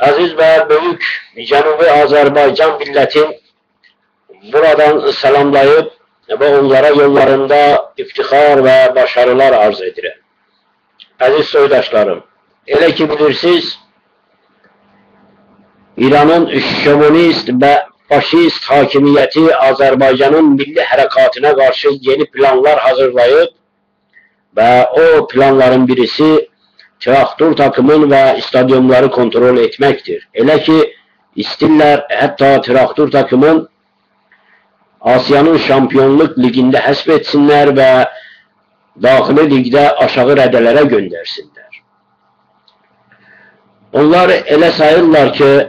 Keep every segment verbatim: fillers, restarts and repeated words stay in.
عزیز و بؤیوک جنوبی آذربایجان میللتین بورادان سلاملاییب و اونلارا یوللاریندا افتخار و باشاریلار آرزو ائدیرم. عزیز سویداشلاریم، ائله کی بیلیرسینیز، ایرانین شووینیست و فاشیست حاکمیتی آذربایجانین میللی حرکاتینا قارشی یئنی پلانلار حاضیرلاییب و او پلانلارین بیریسی تراکتور تاکیمین و استادیوملاری کنترل ائتمکدیر. ائله کی ایستیرلر حتی تراکتور تاکیمین آسیانین شامپیونلوق لیگینده حذف ائتسینلر و داخلی لیگده آشاغی رده‌لره گؤندرسینلر. اونلار ائله ساییرلار کی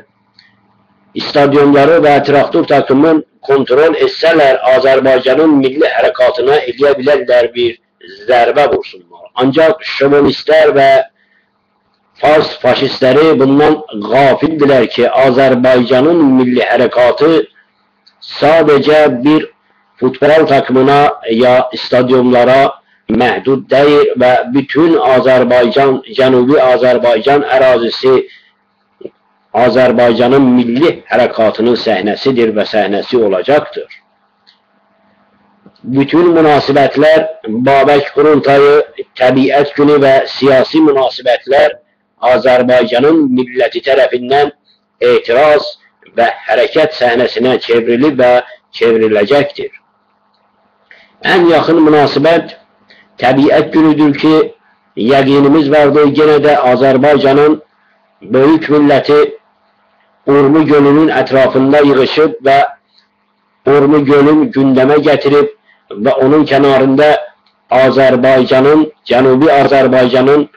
استادیوملاری و تراکتور تاکیمین کنترل ائتسه‌لر، آذربایجانین میللی حرکاتینا ائلیه بیلرلر بیر ضربه وورسونلار. آنجاق شووینیستلر و فارس فاشیستلری بوندان غافلدیرلر کی آذربایجانین میللی حرکاتی ساده‌جه بیر فوتبال تاکیمینا یا استادیوملارا محدود دئییل و بوتون آذربایجان، جنوبی آذربایجان اراضیسی آذربایجانین میللی حرکاتی‌نین صحنه‌سی‌دیر و صحنه‌سی اولاجاقدیر. بوتون مناسبت‌لر، بابک قورولتایی، طبیعت گونو و سیاسی مناسبت‌لر آذربایجانین میللتی طرفیندن اعتراض و حرکت صحنه‌سینه چئوریلیب و چئوریله‌جکدیر. ان یاخین مناسبت طبیعت گونودور کی، یقینیمیز واردیر، یئنه ده آذربایجانین بؤیوک میللتی اورمو گؤلونون اطرافیندا ییغیشیب و اورمو گؤلون گوندمه گتیریب و اونون کناریندا آذربایجانین، جنوبی آذربایجانین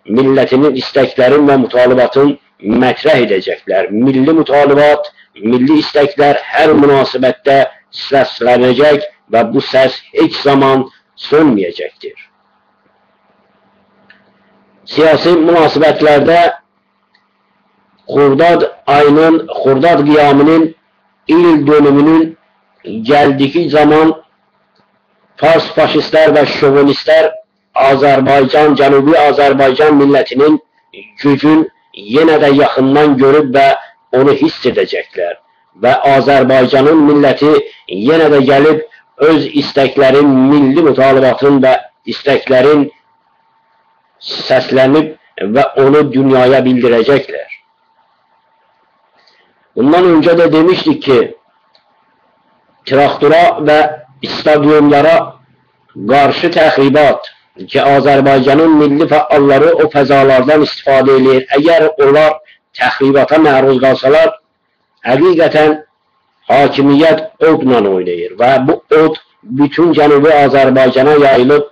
میللتی‌نین ایستک‌لرین و مطالباتین مطرح ائده‌جکلر. میللی مطالبات، میللی ایستک‌لر هر مناسبتده سسلنه‌جک و بو سس هئچ زامان سؤنمه‌یه‌جکدیر. سیاسی مناسبت‌لرده خرداد آیی‌نین، خرداد قیامی‌نین ایل دؤنومونون گلدیگی زامان فارس فاشیست‌لر و شووینیست‌لر آذربایجان، جنوبی آذربایجان میللتی‌نین گوجون یئنه ده یاخیندان گؤروب و اونو حیس ائده‌جکلر. و آذربایجانین میللتی یئنه ده گلیب اؤز ایستک‌لرین، میللی مطالباتین و ایستک‌لرین سسلنیب و اونو دونیایا بیلدیره‌جکلر. بوندان اؤنجه ده دئمیشدیک کی، تراکتورا و استادیوملارا قارشی تخریبات کی، آذربایجانین میللی فعال‌لاری او فضالاردان استفاده ائله‌ییر. اگر اونلار تخریباتا معروض قالسالار، حقیقتاً حاکمیت اودلا اویناییر و بو اود بوتون جنوبی آذربایجانا یاییلیب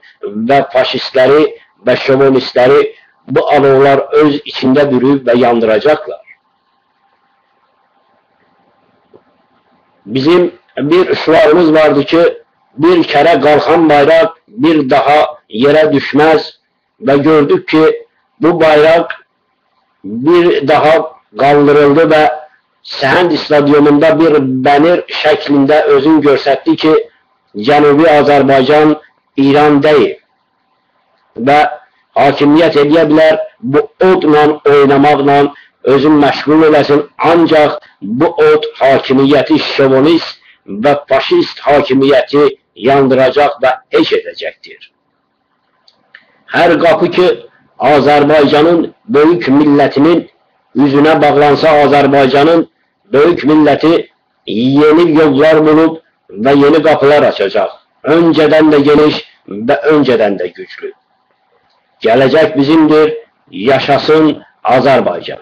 و فاشیست‌لری و شووینیست‌لری بو آلوولار اؤز ایچینده بورویوب و یاندیراجاقلار. بیزیم بیر شعاریمیز واردی کی، «بیر کره قالخان بایراق بیر داها یئره دوشمز» و گؤردوک کی، بو بایراق بیر داها قالدیریلدی و سهند استادیوموندا بیر بنر شکلینده اؤزون گؤستردی کی، جنوبی آذربایجان ایران دئییل. و حاکمیت ائلیه بیلر بو اودلا اویناماقلا اؤزون مشغول ائله‌سین، آنجاق بو اود حاکمیتی شووینیست و فاشیست حاکمیتی یاندیراجاق و هئچ ائده‌جکدیر. هر قاپی کی، آذربایجانین بؤیوک میللتی‌نین اوزونه باغلانسا، آذربایجانین بؤیوک میللتی یئنی یوللار بولوب و یئنی قاپیلار آچاجاق. اؤنجه‌دن ده گئنیش و اؤنجه‌دن ده گوجلو. گله‌جک بیزیمدیر، یاشاسین آذربایجان.